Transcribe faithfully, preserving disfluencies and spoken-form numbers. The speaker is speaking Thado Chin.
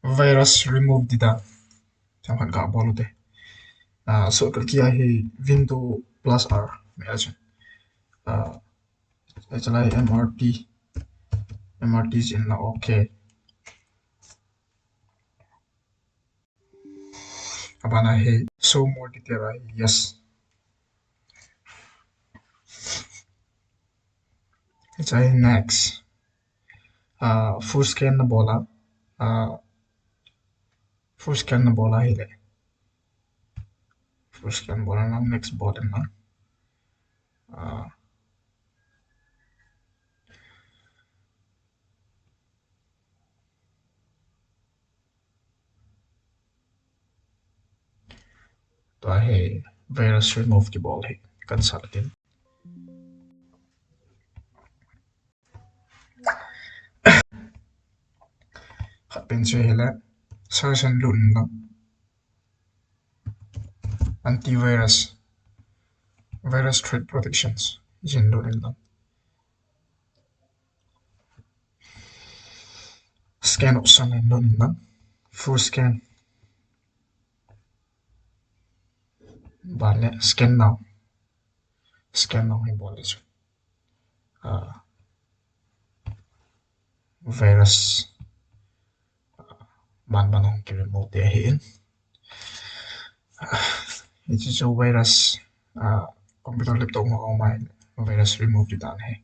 virus remove ding dan. Chang khat ga bol u te. Ah, shortcut key a hi window plus R. Me a chun. Ah, H L I M R T. M R T is in la okay. Abana hi show more detail a hi yes. Hiche hi next. Ah, full scan na bol a. Ah, full scan na bol a hile. Full scan bol a lang next bol in lang. Ah, Tua hi virus remove kibol hi kan sah tin. Khat pen chu hile search and lut in lang. Antivirus, virus threat protections, jin lut in lang. Scan option in lut in lang. Full scan. Ban le scan now. Scan now hi bol le chu. Ah, virus, ah, ban ban hung ki remove ding ahi in. Ah, hiche chu virus, ah, computer laptop ma, oh my, virus remove ding dan ahi.